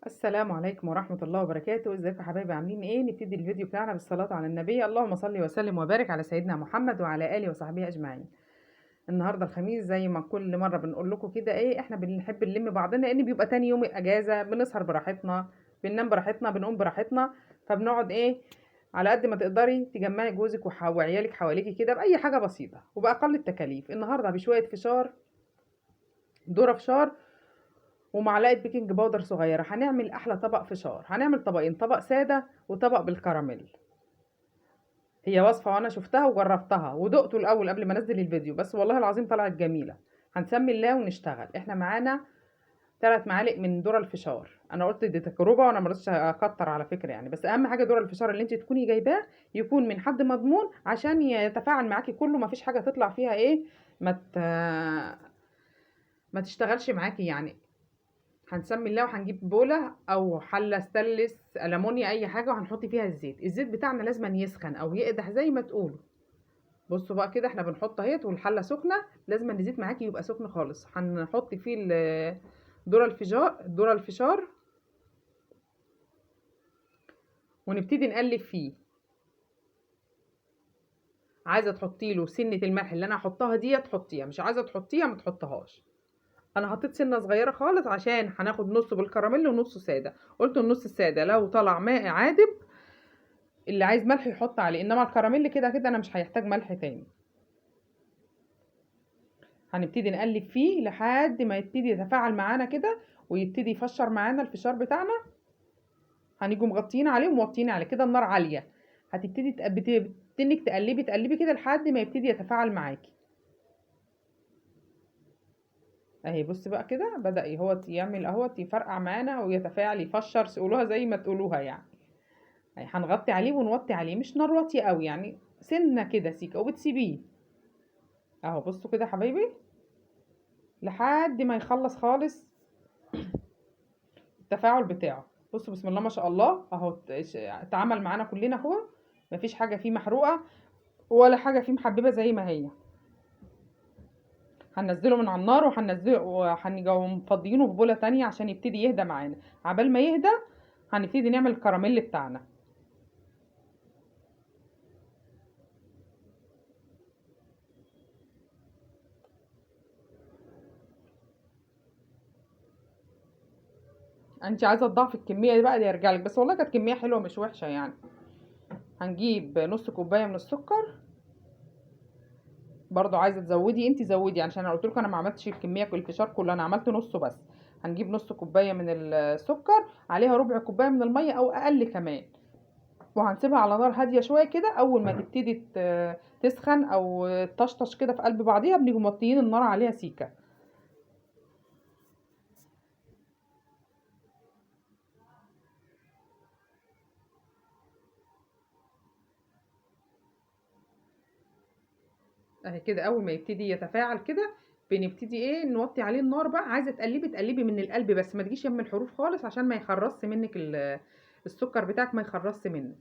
السلام عليكم ورحمة الله وبركاته. ازيكم يا حبايبي، عاملين ايه؟ نبتدي الفيديو بتاعنا بالصلاة على النبي. اللهم صل وسلم وبارك على سيدنا محمد وعلى آله وصحبه أجمعين. النهارده الخميس، زي ما كل مرة بنقول لكم كده، ايه احنا بنحب نلم بعضنا لان بيبقى تاني يوم الاجازة، بنسهر براحتنا، بننام براحتنا، بنقوم براحتنا، فبنقعد ايه على قد ما تقدري تجمعي جوزك وعيالك حواليكي كده بأي حاجة بسيطة وبأقل التكاليف. النهارده بشوية فشار، ذرة فشار ومعلقة baking powder صغيرة، هنعمل أحلى طبق فشار. هنعمل طبقين، طبق سادة وطبق بالكراميل. هي وصفة وأنا شفتها وجربتها ودقته الأول قبل ما أنزل الفيديو، بس والله العظيم طلعت جميلة. هنسمي الله ونشتغل. احنا معانا 3 معالق من ذرة الفشار. أنا قلت دي تجربة وأنا ما رضيتش أكتر على فكرة يعني، بس أهم حاجة ذرة الفشار اللي أنت تكوني جايباه يكون من حد مضمون عشان يتفاعل معاكي كله، ما فيش حاجة تطلع فيها إيه ما تشتغلش معاكي يعني. هنسمي الله وهنجيب بولة أو حلة ستانلس ألمونيا أي حاجة، وهنحط فيها الزيت. الزيت بتاعنا لازم يسخن أو يقدح زي ما تقولوا. بصوا بقى كده احنا بنحط اهيت والحلة سخنة، لازم الزيت معاكي يبقى سخن خالص. هنحط فيه ذرة الفشار ونبتدي نقلب فيه. عايزة تحطي له سنة الملح اللي أنا هحطها دي تحطيها، مش عايزة تحطيها ما تحطهاش. انا حطيت سنة صغيرة خالص عشان هناخد نص بالكراميل ونص ساده. قلت النص السادة لو طلع ماء عادب اللي عايز ملح يحط عليه، انما الكراميل كده كده انا مش هيحتاج ملح تاني. هنبتدي نقلب فيه لحد ما يبتدي يتفاعل معانا كده ويبتدي يفشر معانا الفشار بتاعنا. هنيجوا مغطيين عليه وموطيين عليه كده، النار عالية. هتبتدي تنك تقلبي تقلبي كده لحد ما يبتدي يتفاعل معاكي. اهي بص بقى كده بدأ اهوت يعمل اهوت، يفرقع معانا ويتفاعل يفشر، قولوها زي ما تقولوها يعني. اهي هنغطي عليه ونوطي عليه، مش نار واطية قوي يعني، سنة كده سيكة وبتسيبيه اهو. بصوا كده يا حبايبي لحد ما يخلص خالص التفاعل بتاعه. بصوا بسم الله ما شاء الله اهو اتعمل معانا كلنا اهو، مفيش حاجة فيه محروقة ولا حاجة فيه محببة زي ما هي. هننزله من على النار وهنجوا مفضيينه في بولة تانية عشان يبتدي يهدى معانا. عبال ما يهدى هنبتدي نعمل الكراميل بتاعنا. انت عايزه تضاعفي الكمية دي بقى دي يرجع لك، بس والله كانت كمية حلوة مش وحشة يعني. هنجيب نص كوباية من السكر، برضو عايزه تزودي انت زودي، عشان انا قلت لكم انا ما عملتش الكمية كل الفشار كله، انا عملت نصه بس. هنجيب نص كوباية من السكر، عليها ربع كوباية من المية او اقل كمان، وهنسيبها على نار هادية شوية كده. اول ما تبتدي تسخن او تشطش كده في قلب بعضيها بنيجي موطيين النار عليها سيكه. اهي كده اول ما يبتدي يتفاعل كده بنبتدي ايه نوطي عليه النار بقى. عايزه تقلبي تقلبي من القلب بس، ما تجيش يم الحروف خالص عشان ما يخرصش منك السكر بتاعك، ما يخرصش منك.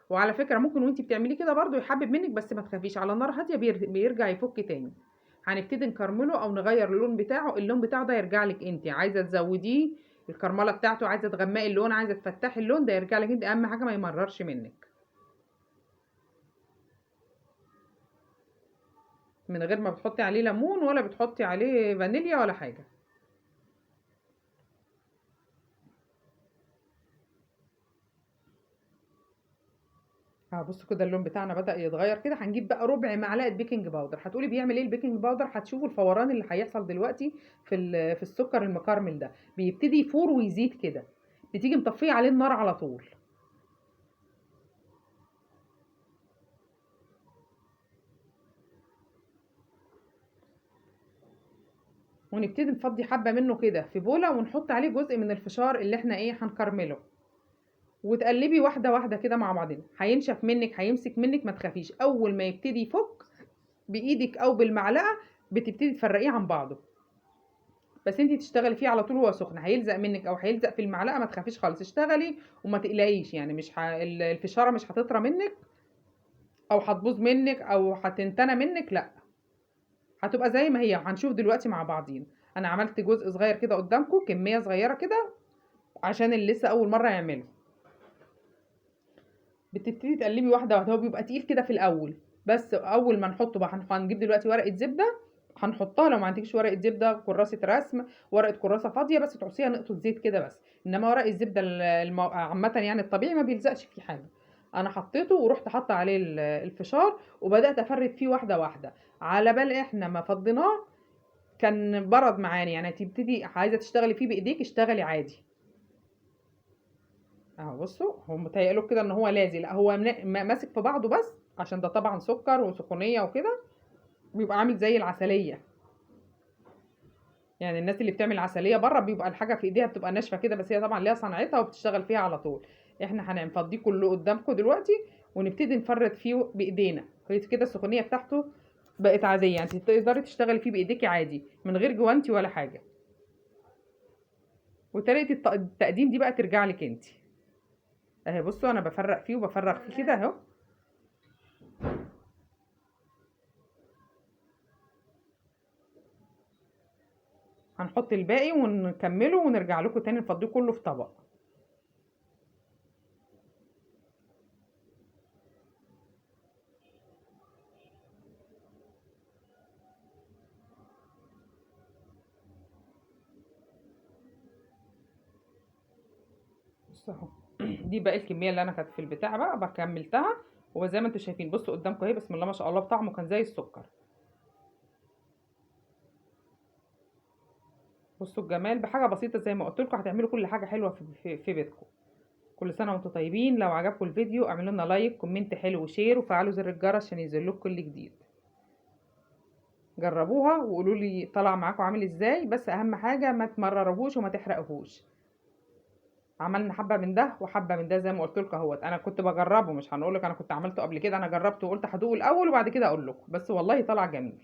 وعلى فكرة ممكن وانتي بتعمليه كده برضو يحبب منك، بس ما تخافيش، على نار هادية بيرجع يفك تاني. هنبتدي نكرمله او نغير اللون بتاعه. اللون بتاعه ده يرجع لك انتي، عايزه تزوديه الكرمله بتاعته، عايزه تغمقي اللون، عايزه تفتحي اللون، ده يرجع لك انتي. اهم حاجة ما يمررش منك، من غير ما بتحطي عليه ليمون ولا بتحطي عليه فانيليا ولا حاجة. بصوا كده اللون بتاعنا بدأ يتغير كده. هنجيب بقى ربع معلقة baking powder. هتقولي بيعمل ايه ال baking powder؟ هتشوفوا الفوران اللي هيحصل دلوقتي في السكر المكرمل ده، بيبتدي يفور ويزيد كده، بتيجي مطفيه عليه النار على طول. ونبتدي نفضي حبة منه كده في بولة، ونحط عليه جزء من الفشار اللي احنا ايه هنكرمله، وتقلبي واحدة واحدة كده مع بعضنا. هينشف منك، هيمسك منك، ما تخافيش. أول ما يبتدي يفك بإيدك أو بالمعلقة بتبتدي تفرقيه عن بعضه، بس انتي تشتغلي فيه على طول وهو سخن. هيلزق منك أو هيلزق في المعلقة، ما تخافيش خالص، اشتغلي وما تقلقيش يعني، مش الفشارة مش هتطرى منك أو هتبوظ منك أو هتنتنى منك، لأ هتبقى زي ما هي. هنشوف دلوقتي مع بعضين. أنا عملت جزء صغير كده قدامكم، كمية صغيرة كده عشان اللي لسه اول مرة يعمله. بتبتدي تقلبي واحدة واحدة، هو بيبقى تقيل كده في الاول، بس اول ما نحطه بقى هنجيب دلوقتي ورقة زبدة هنحطها. لو ما عندكيش ورقة زبدة، كراسة رسم، ورقة كراسة فاضية بس تعصيها نقطة زيت كده بس، انما ورق الزبدة عامة يعني الطبيعي ما بيلزقش فيه حاجة. انا حطيته ورحت حاطه عليه الفشار وبدات افرد فيه واحدة واحدة. على بال احنا ما فضيناه كان برد معانا، يعني تبتدي عايزه تشتغلي فيه بايديك اشتغلي عادي. اهو بصوا هو متهيألك كده ان هو لازق، لا هو ماسك في بعضه بس عشان ده طبعا سكر وسخونيه وكده، بيبقى عامل زي العسليه. يعني الناس اللي بتعمل عسلية بره بيبقى الحاجة في ايديها بتبقى ناشفة كده، بس هي طبعا ليها صنعتها وبتشتغل فيها على طول. احنا هنفضيه كله قدامكم دلوقتي ونبتدي نفرد فيه بايدينا. هي كده السخونيه بتاعته بقت عادية، يعني تقدري تشتغلي فيه بايديكي عادي من غير جوانتي ولا حاجة. وطريقه التقديم دي بقى ترجع لك انت. اهي بصوا انا بفرق فيه وبفرغ فيه كده اهو. هنحط الباقي ونكمله ونرجع لكم تاني نفضيه كله في طبق. بصوا اهو دي باقي الكمية اللي انا كانت في البتاع بقى بكملتها، وزي ما انتم شايفين بصوا قدامكم اهي بسم الله ما شاء الله طعمه كان زي السكر. بصوا الجمال بحاجة بسيطة زي ما قلت لكم، هتعملوا كل حاجة حلوة في بيتكم. كل سنة وانتم طيبين. لو عجبكم الفيديو اعملوا لنا like، comment حلو، و share، وفعلوا زر الجرس عشان ينزل لكم كل جديد. جربوها وقولوا لي طلع معاكم عامل ازاي، بس اهم حاجة ما تمرروهوش وما تحرقوهوش. عملنا حبه من ده وحبه من ده زي ما قلت لكم اهوت. انا كنت بجربه، مش هنقول لك انا كنت عملته قبل كده، انا جربته وقلت هدوقه الاول وبعد كده اقول لكم، بس والله طلع جميل.